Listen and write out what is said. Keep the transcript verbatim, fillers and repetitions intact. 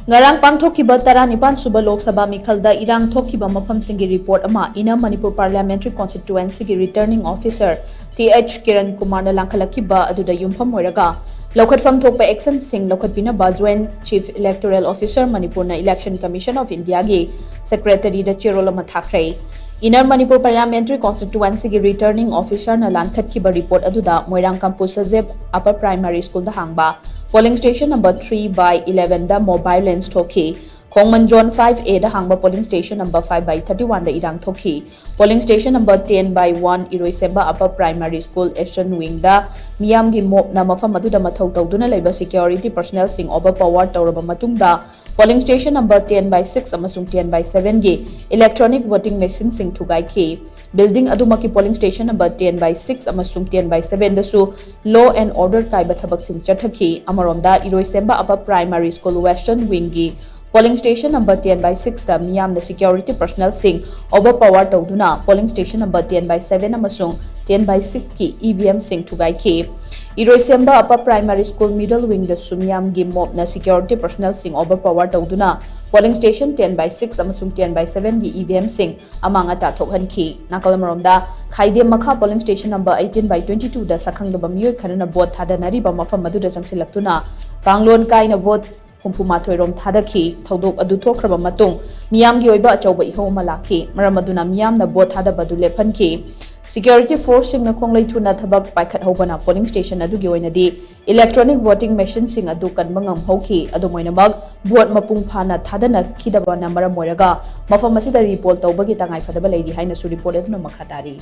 ꯉꯔꯥꯡ ꯄꯥꯡꯊꯣꯛꯈꯤꯕ ꯇꯔꯥꯅꯤꯄꯥꯟ ꯁꯨꯕ ꯂꯣꯛ ꯁꯚꯥ ꯃꯤꯈꯜꯗ ꯏꯔꯥꯡ ꯊꯣꯛꯈꯤꯕ ꯃꯐꯝꯁꯤꯡꯒꯤ ꯔꯤꯄꯣꯔꯠ ꯑꯃ Inner Manipur Parliamentary Constituencyꯒꯤ Returning Officer Th Kiran Kumarꯅ ꯂꯥꯡꯈꯠꯂꯛꯈꯤꯕ ꯑꯗꯨꯗ ꯌꯨꯝꯐꯝ ꯑꯣꯏꯔꯒ ꯂꯧꯈꯠꯐꯝ ꯊꯣꯛꯄ actionꯁꯤꯡ ꯂꯧꯈꯠꯄꯤꯅꯕ Joint Chief Electoral Officer ꯃꯅꯤꯄꯨꯔꯅ Election Commission of Indiaꯒꯤ Secretaryꯗ ꯆꯦꯔꯣꯜ ꯑꯃ ꯊꯥꯈ꯭ꯔꯦ꯫ Inner Manipur Parliamentary Constituencyꯒꯤ Returning Officerꯅ ꯂꯥꯟꯈꯠꯈꯤꯕ ꯔꯤꯄꯣꯔꯠ ꯑꯗꯨꯗ ꯃꯣꯏꯔꯥꯡ ꯀꯝꯄꯨ ꯁꯖꯦꯞ Upper Primary Schoolꯗ ꯍꯥꯡꯕ Polling Station number three by elevenꯗ mob violence ꯊꯣꯛꯈꯤ꯫ ꯈꯣꯡꯃꯟ Zone five Aꯗ ꯍꯥꯡꯕ Polling Station number five by thirty oneꯗ ꯏꯔꯥꯡ ꯊꯣꯛꯈꯤ꯫ Polling Station number ten by one ꯏꯔꯣꯏꯁꯦꯝꯕ Upper Primary School Eastern Wingꯗ ꯃꯤꯌꯥꯝꯒꯤ ꯃꯣꯞꯅ ꯃꯐꯝ ꯑꯗꯨꯗ ꯃꯊꯧ ꯇꯧꯗꯨꯅ ꯂꯩꯕ security personnelꯁꯤꯡ overpower ꯇꯧꯔꯕ ꯃꯇꯨꯡꯗ Polling Station number ten by six ꯑꯃꯁꯨꯡ ten by sevenꯒꯤ electronic voting machineꯁꯤꯡ ꯊꯨꯒꯥꯏꯈꯤ꯫ Building ꯑꯗꯨꯃꯛꯀꯤ Polling Station number ten by six ꯑꯃꯁꯨꯡ ten by sevenꯗꯁꯨ law and order ꯀꯥꯏꯕ ꯊꯕꯛꯁꯤꯡ ꯆꯠꯊꯈꯤ꯫ ꯑꯃꯔꯣꯝꯗ ꯏꯔꯣꯏꯁꯦꯝꯕ Upper Primary School Western Wingꯒꯤ Polling Station number ten by sixꯇ ꯃꯤꯌꯥꯝꯅ security personnelꯁꯤꯡ overpower ꯇꯧꯗꯨꯅ Polling Station number ten by seven ꯑꯃꯁꯨꯡ ten by sixꯀꯤ EVMꯁꯤꯡ ꯊꯨꯒꯥꯏꯈꯤ꯫ ꯏꯔꯣꯏꯁꯦꯝꯕ Upper Primary School Middle Wingꯗꯁꯨ ꯃꯤꯌꯥꯝꯒꯤ ꯃꯣꯞꯅ security personnelꯁꯤꯡ overpower ꯇꯧꯗꯨꯅ Polling Station ten by six ꯑꯃꯁꯨꯡ ten by sevenꯒꯤ EVMꯁꯤꯡ ꯑꯃꯥꯡ ꯑꯇꯥ ꯊꯣꯛꯍꯟꯈꯤ꯫ ꯅꯥꯀꯜ ꯑꯃꯔꯣꯝꯗ ꯈꯥꯏꯗꯦꯝ ꯃꯈꯥ Polling Station number eighteen by twenty twoꯗ ꯁꯛꯈꯪꯗꯕ ꯃꯤꯑꯣꯏ ꯈꯔꯅ vote ꯊꯥꯗꯅꯔꯤꯕ ꯃꯐꯝ ꯑꯗꯨꯗ ꯆꯪꯁꯤꯜꯂꯛꯇꯨꯅ ꯀꯥꯡꯂꯣꯟ ꯀꯥꯏꯅ vote ꯍꯨꯝꯐꯨ ꯃꯥꯊꯣꯏ ꯔꯣꯝ ꯊꯥꯗꯈꯤ꯫ ꯊꯧꯗꯣꯛ ꯑꯗꯨ ꯊꯣꯛꯈ꯭ꯔꯕ ꯃꯇꯨꯡ ꯃꯤꯌꯥꯝꯒꯤ ꯑꯣꯏꯕ ꯑꯆꯧꯕ ꯏꯍꯧ ꯑꯃ ꯂꯥꯛꯈꯤ꯫ ꯃꯔꯝ ꯑꯗꯨꯅ ꯃꯤꯌꯥꯝꯅ vote ꯊꯥꯗꯕ ꯑꯗꯨ ꯂꯦꯞꯍꯟꯈꯤ꯫ Security forceꯁꯤꯡꯅ ꯈꯣꯡꯂꯩ ꯊꯨꯅ ꯊꯕꯛ ꯄꯥꯏꯈꯠꯍꯧꯕꯅ polling station ꯑꯗꯨꯒꯤ ꯑꯣꯏꯅꯗꯤ electronic voting machineꯁꯤꯡ ꯑꯗꯨ ꯀꯟꯕ ꯉꯝꯍꯧꯈꯤ꯫ ꯑꯗꯨꯝ ꯑꯣꯏꯅꯃꯛ, vote ꯃꯄꯨꯡ ꯐꯥꯅ ꯊꯥꯗꯅꯈꯤꯗꯕꯅ ꯃꯔꯝ ꯑꯣꯏꯔꯒ ꯃꯐꯝ ꯑꯁꯤꯗ repoll ꯇꯧꯕꯒꯤ ꯇꯉꯥꯏꯐꯗꯕ ꯂꯩꯔꯤ ꯍꯥꯏꯅꯁꯨ report ꯑꯗꯨꯅ ꯃꯈꯥ ꯇꯥꯔꯤ꯫